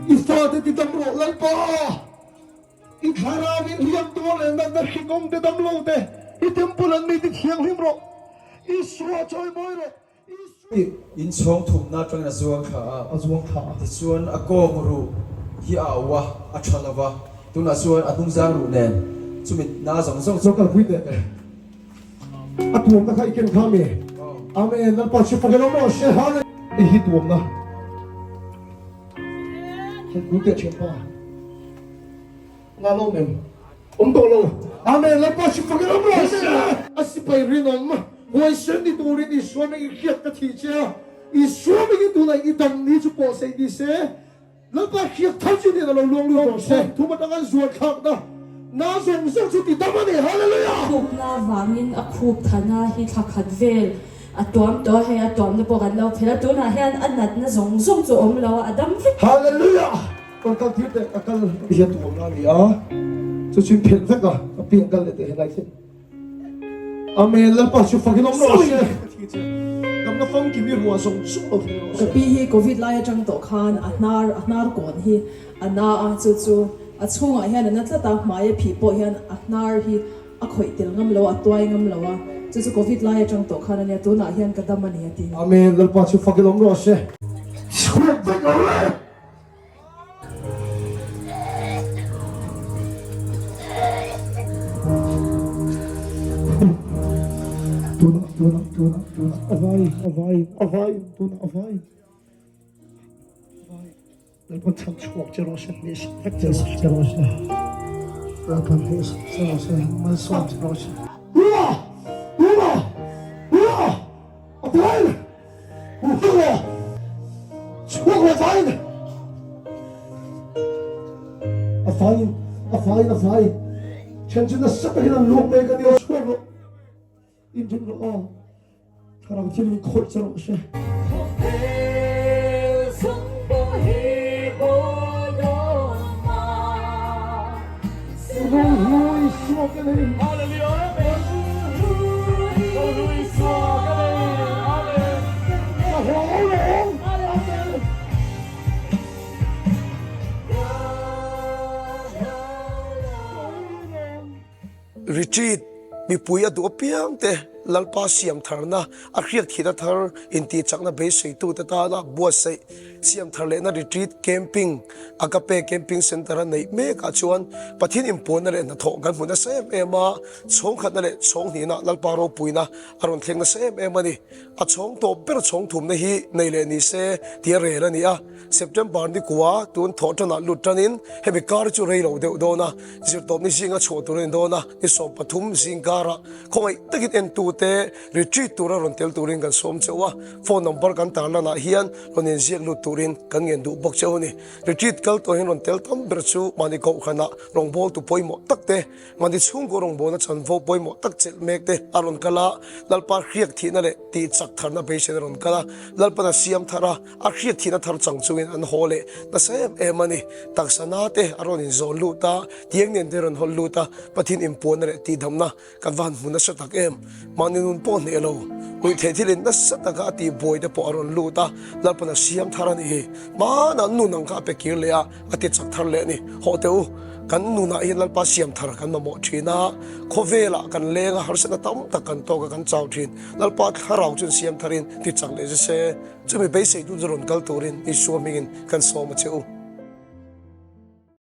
I fate ti dam rawh Lalpa. I thlarau in hliam tuar leh natna hringawm te dam lo te i temple an mi ti thianghlim rawh. Isua chawimawi rawh. Isua. In chhawng thumna atangin a zuang thla a. A zuang thla a. Tichuan a kawng ruh hi a auh a, a tha lo va. Tunah chuan a hnungzang ruh nen chumi na zawng zawng chu. Lo kalpui teh. A tuamna kha i ken kha mi? Amen. Lalpa chu fak emaw maw hre hal. I hi tuamna. Hei kun teh thianpa. Nga lo mem. Awm tawh lo. Amen. Lalpa chu fak emaw maw hre. A sipai rinawm huaisen ni turin Isua mingin hriat ka thih che a. Isua mingin tunah i dam ni chu pawh sei ni se. Lalpa hriat thar chu nen a lo luang lut rawh se. Thum atanga an zuan thlakna na zawng zawng chu ti dam a ni. Hallelujah! Khupna vangin a khup thana hi thla khat vel a tuam tawh a, hei a tuamna pawh kan lo phelh a, tunah hian a natna zawng zawng chu a awm lo a, a dam vek. Hallelujah! Rawn kal tir teh, ka kal hi a tuamna a ni a, chu chu in phelh vek a, ka pian kal leh teh helai khi. Amen Lalpa chu fakin awm rawh se. Damna famkim i ruah zawng zawng lo thleng rawh se. Ka pi hi Covid lai atang tawh khan a hnar a hnar kawn hi a na a, chu chu a chhungah hian a na tlat a, hmai a phih pawh hian a hnar hi a khawih tel ngam lo a, a tuai ngam lo a, chu chu Covid lai atang tawh khan a nia, tunah hian ka dam a ni a ti. Amen Lalpa chu fakin awm rawh se. Chhuak vek lo le. Tuna tuna tuna tuna avai avai avai tuna avai Lalpan chhan chhuak che rawh se hneh sak vek che rawh che rawh se Lalpan hneh sak che rawh se malsawm che rawh se Tuna tuna tuna avai Chhuak rawh vain a vain a vain a vain then chu nasa takin an luak mek a nia chhuak rawh inring rawh aw thlarau thil in khawih che rawh se. Ro Isua ka nei. Ka haw lo. Retreat mipui a duh apiang te Lalpa siam tharna a hriat thihna thar intihchakna beiseitute tana buatsaih siam thar lehna retreat camping Agape Camping Centre a neih mekah chuan Pathian inpuanna leh hnathawh kan hmu nasa em em a, chhawngkhatna leh chhawnghnihnah Lalpa ropuina a rawn thleng nasa em em a ni. A chhawng tawp ber chhawng thumna hi nei leh ni se tih a rel a ni a, September ni kua tun thawh tanah lut tanin hemi kar chu rei lo deuh dawn a, zirtawpni zinga chhuah tur a ni dawn a, ni 13 zing karah khawngaih takin entute retreat tura rawn tel turin kan sawm cheu a, phone number kan tarlanah hian rawn inziak lut turin kan ngen duh bawk cheu a ni. Retreat kal tawh hian rawn tel tam ber chu mahni kohhranah rawngbawltu pawimawh tak te, mahni chhungkaw rawngbawlna chanvo pawimawh tak chelh mek te a rawn kal a, Lalpa hriak thihna leh tih chak tharna beiseina rawn kal a, Lalpan a siam thar a, a hriak thihna thar chang chungin an haw leh nasa em em a ni. Taksa na te a rawn inzawn lut a, tiang nen te rawn hawl lut a, Pathian inpuanna leh tihdamna Kan va han hmu nasa tak em? Mahni nun pawh hneh lo, ruihtheih thil in nasa taka a tih buai te pawh a rawn lut a, Lalpan a siam thar a nih hi. Hmanah nun ang kha a pe kir leh a, a ti chak thar leh a ni. Hawh teh u, kan nunah hian Lalpa siam thar kan mamawh thin a, khawvelah kan leng a, harsatna tam tak kan tawk a, kan chau thin. Lalpa thlarau chuan siam tharin ti chak leh zet se, chumi beisei tu chu rawn kal turin Isua hmingin kan sawm a che u.